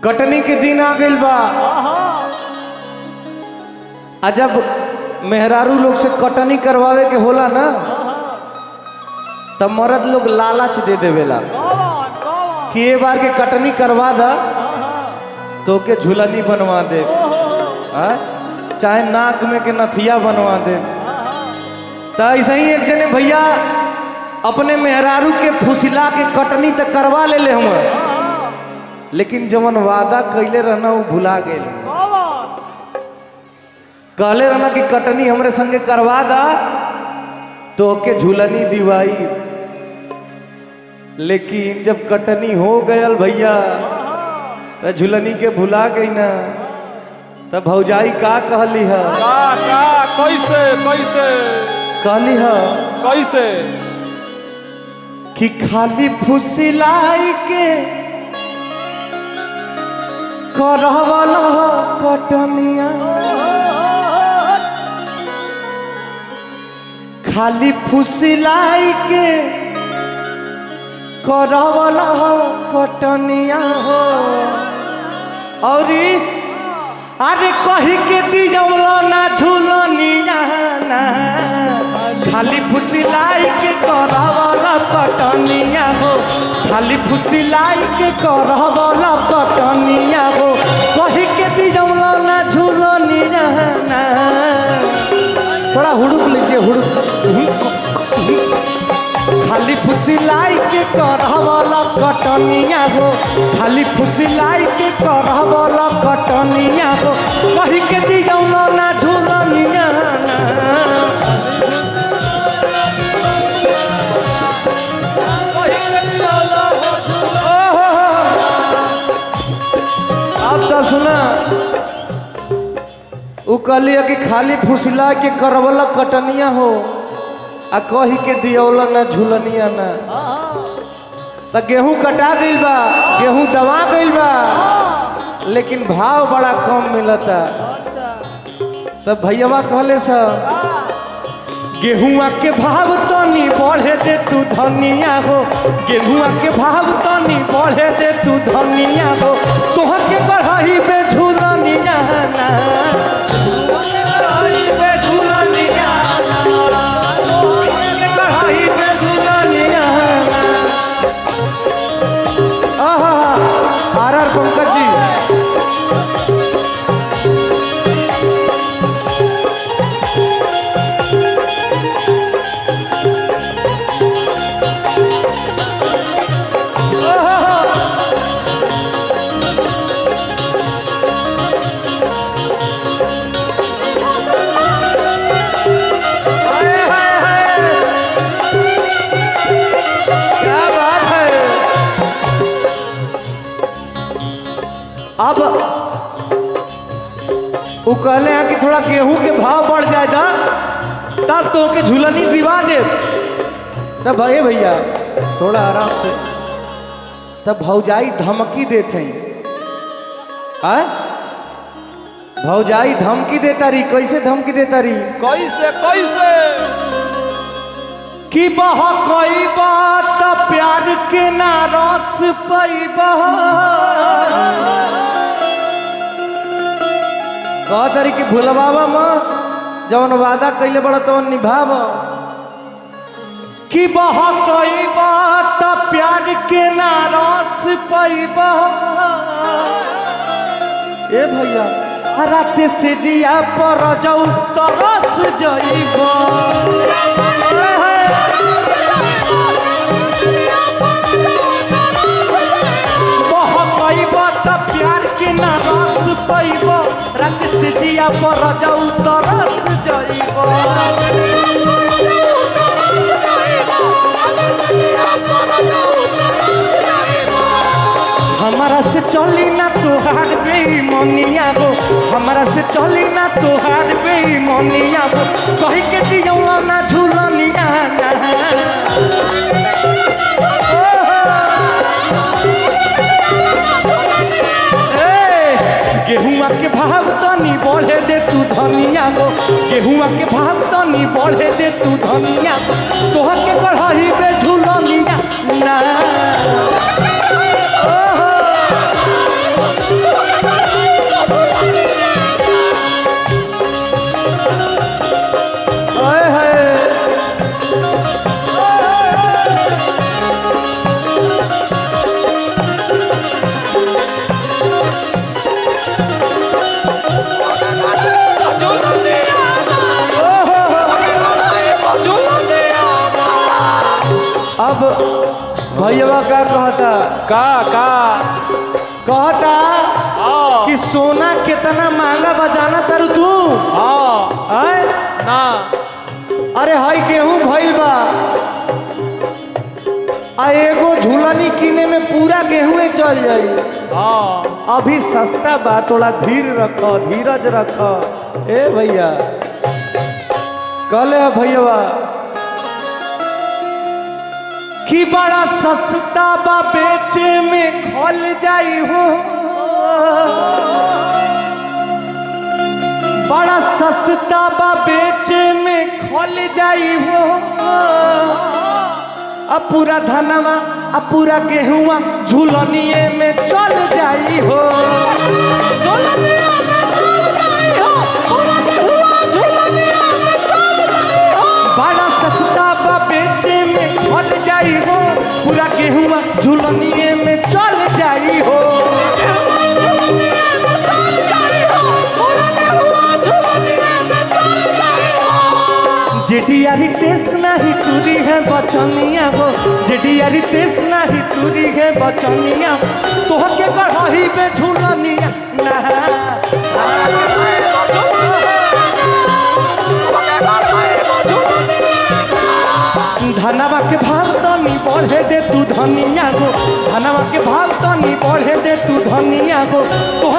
कटनी के दिन आ गइल बा। आ जब मेहरारू लोग से कटनी करवावे के होला ना, तब मर्द लोग लालच दे देवेला कि ये बार के कटनी करवा दा तो के झूलनी बनवा दे, हाँ? चाहे नाक में के नथिया बनवा दे। तो ऐसे ही एक जने भैया अपने मेहरारू के फुसिला के कटनी तो करवा ले ले हुआ, लेकिन जवन वादा कैले रहना वो भुला गए। कहले रहना कि कटनी हमरे संगे करवा दा तो के झूलनी दिवाई, लेकिन जब कटनी हो गयल भैया तो झूलनी के भुला गई ना। तब भौजाई का कहली है? का का कैसे कैसे? कहली है कैसे? कि खाली फुसिलाई के करवला कटनिया, खाली फुसिलाई के करवला कटनिया हो, औरी अरे कही के दियौला ना झूलनिया ना, खाली फुसिलाई के करवला कटनिया हो, खाली फुसिलाई के करवला कटनिया हो, कही के दियौला ना झूलनिया ना। थोड़ा हुड़ुक लीजिए, हुड़ुक। खाली फुसिलाई के करवला कटनिया हो, खाली फुसिलाई के करवला कटनिया हो, कही के दियौला ना झूलनिया ना। ओहो, अब तो सुना, उ कहलिए कि खाली फुसिला के करवला कटनिया हो आ कही के दियौला ना झूलनिया ना। त गेहूं कटा गइल बा, गेहूं दबा गइल बा, लेकिन भाव बड़ा कम मिलता। तब भैयावा कहले सर, गेहुआ के भाव तनी बढ़े दे तू धनिया हो, गेहुआ के भाव तनी बढ़े दे तू धनिया हो, तोहर के बढ़ाई बे झूलनिया ना, बढ़ाई बे झूलनिया ना, तोहर के बढ़ाई बे झूलनिया ना। आहा, आर आर पंकज जी। हाय, हाय, हाय। क्या बात है। अब वो कहले हैं कि थोड़ा गेहूं के भाव बढ़ जाएगा तब तो के झूलनी दिवा दे। तब भैया भैया थोड़ा आराम से, तब भौजाई धमकी देते हैं। हाँ? भौजाई धमकी देता रही। कैसे धमकी देता रही? कैसे कैसे? कि बह कोई बात प्यार के ना रस पैबा। कह तारी कि भुलवावा माँ, जवन वादा कैले बड़ा तवन निभाव। कि बह कोई बात प्यार के ना रस पैबा। ए भैया, रात से जिया पर जाऊ तरस जइबा। बह पैबा त प्यार के ना रस पैबा, रात से जिया पर जाऊ तरस जइबा। हमारा से चली ना तोहार बेईमानिया हो, हमारा से चली ना तोहार बेईमानिया हो, कही के दियौला ना झूलनिया ना। ए, गेहुआ के भाव तनी बढ़े दे तू धनिया हो, गेहुआ के भाव तनी बढ़े दे तू धनिया हो, तोहर के कढ़ाई पे झूलनिया ना। ओहो। का कहता? का का? कहता हाँ। कि सोना कितना महंगा बजाना तारू तू। हाँ। आय? ना। अरे हई गेहूं भइल बा आ एगो झूलनी किने में पूरा गेहूं चल जाई। हाँ। अभी सस्ता बा, थोड़ा धीर रख, धीरज रख। ए भैया, कहले है भैया कि बड़ा सस्ता बा, बेचे में खल जाई हो। बड़ा सस्ता बा, बेचे में खल जाई हो। अब पूरा धनवा, अब पूरा गेहुआ झूलनिए में चल जाई हो। बड़ा सस्ता बा, बेचे में खल जाई हो। पूरा गेहुआ झूलनिए में चल जाई हो। जेडियारी तेस नाही तुरी है बचनिया हो। जेडियारी तेस नाही तुरी है बचनिया, तोह के बढ़ही में झूलनिया ना। धनवा के भाव तनी बढ़े दे तू धनिया हो। धनवा के भाव तनी बढ़े दे तू धनिया हो। तोह